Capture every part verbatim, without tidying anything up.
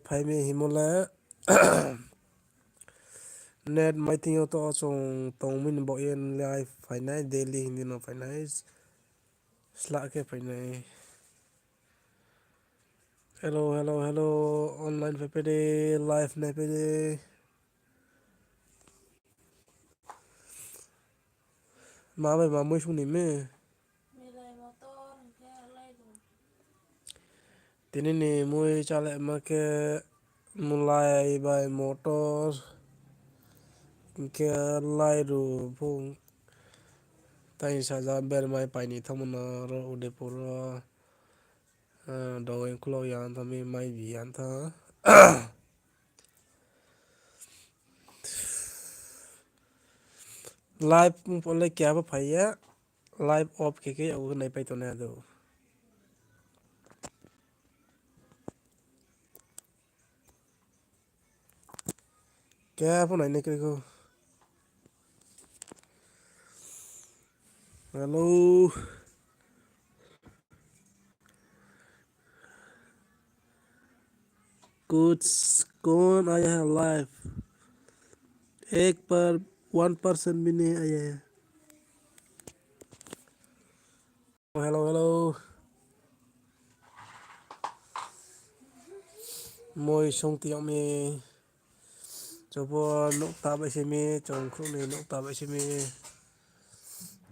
Phai mi himo le. Net mai thing yo to chung tong mi ni bo ye live phai nai, daily hing di no phai nai. Sla khe phai nai. Hello, hello, hello. Online phai phai di, live nai phai di. Ma bai ma mui sung ni me. Tini ni mui chálema khe mulai bai motor, hing khe lairu phung. Tai saja bermai paini thangmo no ro Udaipur ro, eh, dogeng khlok ya tha mi mai bi ya tha. Live pung pole kya ba phai ya. Live off khe khe yago nai pai tongnai ado. Kya pho nai nai kri ko. Hello. कुछ कौन आया है लाइव? एक पर one percent भी नहीं आया है। Hello, hello. Moi sung tiyang mi. Chobo nukta bai se mi, chung khruh ni nukta bai se mi.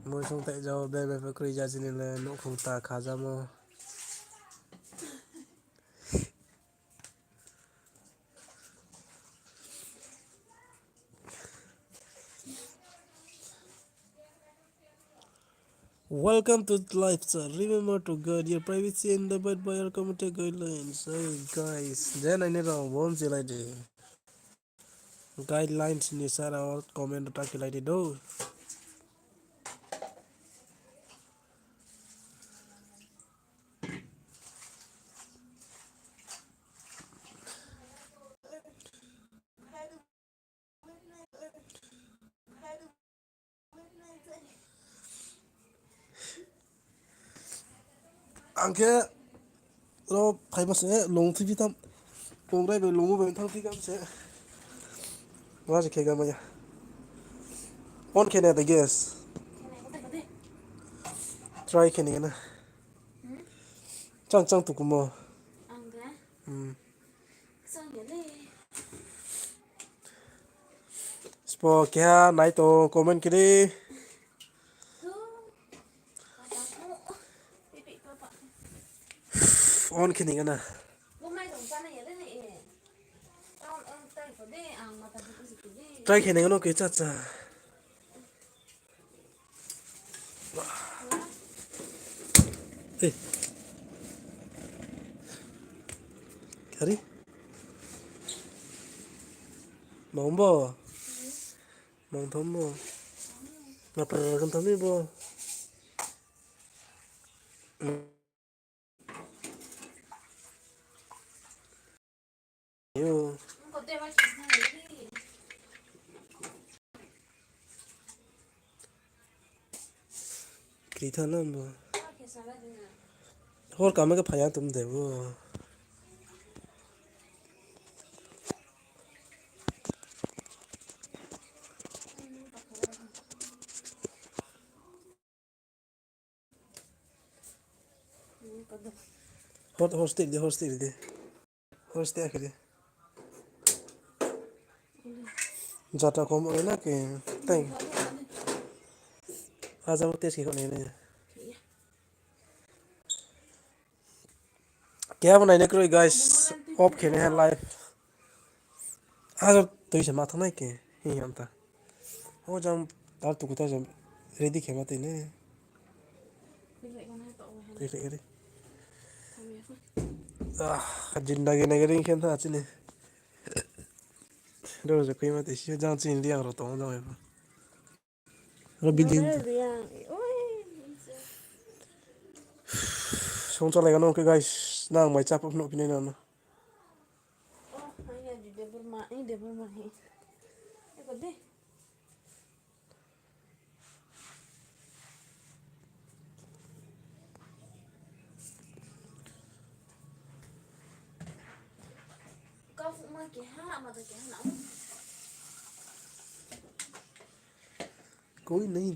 Moi sung tai jao, be be pe kroi ja chini le, nukhung ta kha jamo. Welcome to live chat. Remember to guard your privacy and abide by our community guidelines. Hey guys, then I need a warm jelai de. Guidelines ni sara o comment ta khelai di do. Ang khe ro phaima se lung thiphi tham. Kongrai bai lungmo bai thang thikam se. Ma se khe ga maya. On khe na the gas. Try khe ni na. Chang chang tukumo. Hmm. Spo keha nai tong comment khe di. On khe ni gana. Try khe ni gana ke cha cha. Eh. Kari? Mangbo? Mangthombo? Mapar kan thami bo? Yo. Kri tha na bo. Hor kama khe phaya tum de bo. Hor, hor stick di, hor stick di. Hor stick di. Jata kom oi na ke. Tang. Aja mo test ke ko ne ne. Khe abo naina kroi guys, off khe nai ha live. Aro tui se ma thanng nai khe, hing ya ta. O jang tar tuku ta jang ready khe ma tui ne. Tui khe ready. Ah, jindagi nai ring khe tha chini. Ro je khui ma tui si jang chini liang ro tong jang eba. Ro building. Ore, riang. Oi, song chalai gano ke guys, nang mai chap no pinai nang. Oh, ai ya di Debbarma, ai Debbarma he. Eko de. Koi nai